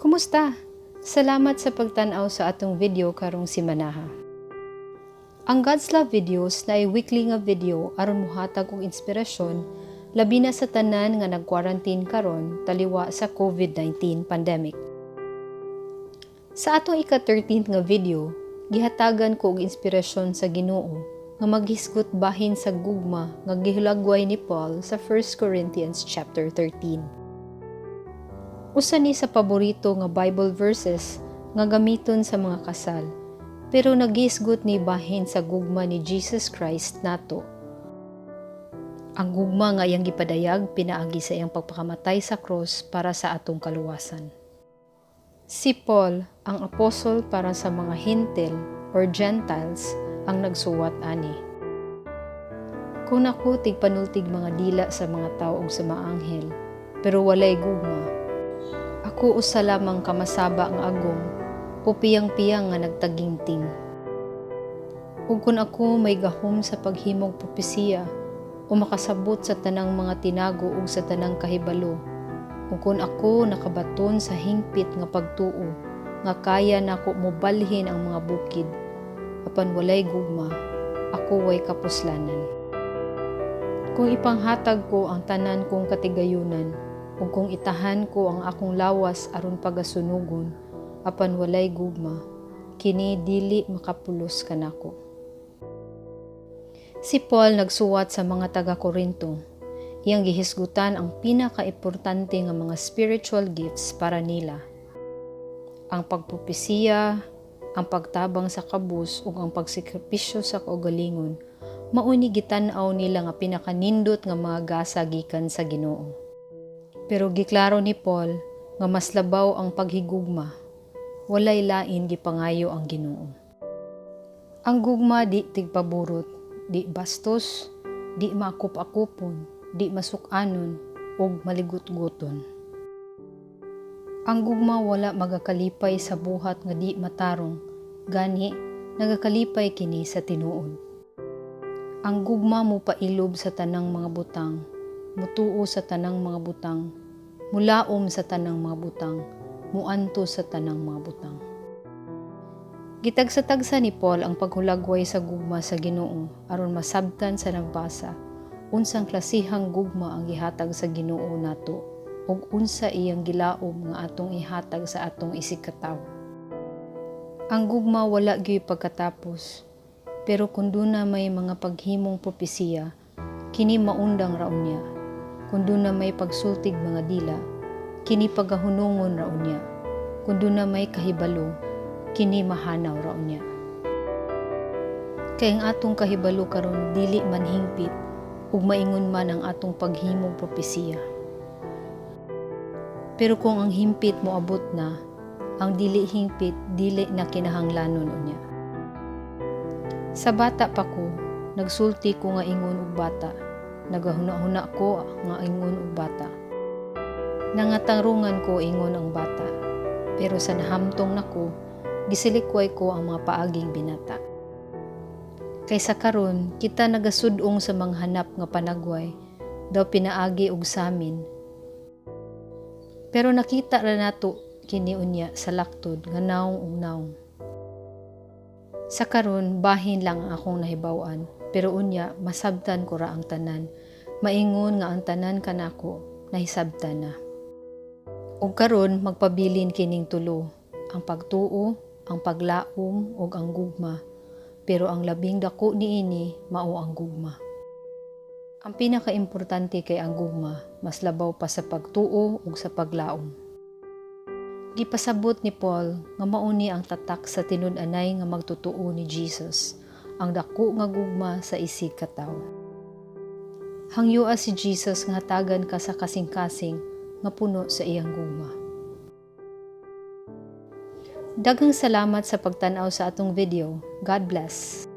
Kumusta? Salamat sa pagtan-aw sa atong video karong simanaha. Ang God's Love Videos naay weekly nga video aron mohatag og inspirasyon, labi na sa tanan nga nag-quarantine karon taliwa sa COVID-19 pandemic. Sa atong ika-13th nga video, gihatagan ko og inspirasyon sa Ginoo nga maghisgot bahin sa gugma nga gihulagway ni Paul sa 1 Corinthians chapter 13. Usa ni sa paborito nga Bible verses nga gamiton sa mga kasal, pero nagisgot ni bahin sa gugma ni Jesus Christ nato. Ang gugma nga iyang gipadayag pinaagi sa iyang pagpakamatay sa cross para sa atong kaluwasan. Si Paul, ang apostol para sa mga Hintil or Gentiles, ang nagsuwat ani. "Kung ako tigpanultig mga dila sa mga tao ug sa mga anghel, pero walay gugma, ako usa lamang ka masaba nga agong o piyang-piyang nga nagtagingting. Ug kung ako may gahom sa paghimog propesiya o makasabot sa tanang mga tinago ug sa tanang kahibalo, ug kung ako nakabaton sa hingpit nga pagtuo nga kaya nako mobalhin ang mga bukid, apan walay gugma, ako way kapuslanan. Kung ipanghatag ko ang tanan kong katigayunan, ug kung itahan ko ang akong lawas aron pagasunugon, apan walay gugma, kini dili makapulos kanako." Si Paul nagsuwat sa mga taga-Korinto. Iyang gihisgutan ang pinakaimportante nga mga spiritual gifts para nila. Ang pagpropesiya, ang pagtabang sa kabus ug ang pagsakripisyo sa kaugalingon, mao ni gitan-aw nila nga pinakanindot nga mga gasa gikan sa Ginoo. Pero giklaro ni Paul nga mas labaw ang paghigugma. Walay lain gipangayo ang Ginoo. Ang gugma di tigpaburot, di bastos, di maakop-akopon, di masuk-anon ug maligutguton. Ang gugma wala magakalipay sa buhat nga di matarong, gani nagakalipay kini sa tinuod. Ang gugma mopailob sa tanang mga butang, mutuo sa tanang mga butang, mulaom sa tanang mga butang, muantos sa tanang mga butang. Gitagsa-tagsa ni Paul ang paghulagway sa gugma sa Ginoo aron masabtan sa nagbasa unsang klasehang gugma ang gihatag sa Ginoo nato ug unsa iyang gilaom nga atong ihatag sa atong isigkatawo. Ang gugma wala gyuy pagkatapos, pero kung duna may mga paghimong propesiya, kini maundang ra unya. Kung duna may pagsultig mga dila, kini pagahunongon ra unya. Kung duna may kahibalo, kini mahanaw ra unya. Kay ang atong kahibalo karon dili man hingpit ug maingon man ang atong paghimog propesiya. Pero kung ang hingpit moabot na, ang dili hingpit dili na kinahanglanon unya. Sa bata pa ko, nagsulti ko nga ingon og bata, nagahuna-huna ko nga ingon og bata. Nangatarungan ko ingon ang bata, pero sa nahamtong nako, gisilikway ko ang mga paaging binata. Kay sa karon kita nagasud-ong sa mga hanap nga panagway, daw pinaagi og samin. Pero nakita ra nato kini unya sa laktod nga nawong ug nawong. Sa karon bahin lang ang akong nahibaw-an, pero unya masabtan ko ra ang tanan, maingon nga ang tanan kanako nahisabtan na. Ug karon magpabilin kining tulo, ang pagtuo, ang paglaom ug ang gugma. Pero ang labing dako niini mao ang gugma. Ang pinakaimportante kay ang gugma, mas labaw pa sa pagtuo ug sa paglaom. Gipasabot ni Paul nga mao ni ang tatak sa tinud-anay nga magtotoo ni Jesus, ang dako nga gugma sa isig katawo. Hangyoa si Jesus nga hatagan ka sa kasing-kasing nga puno sa iyang gugma. Daghang salamat sa pagtan-aw sa atong video. God bless.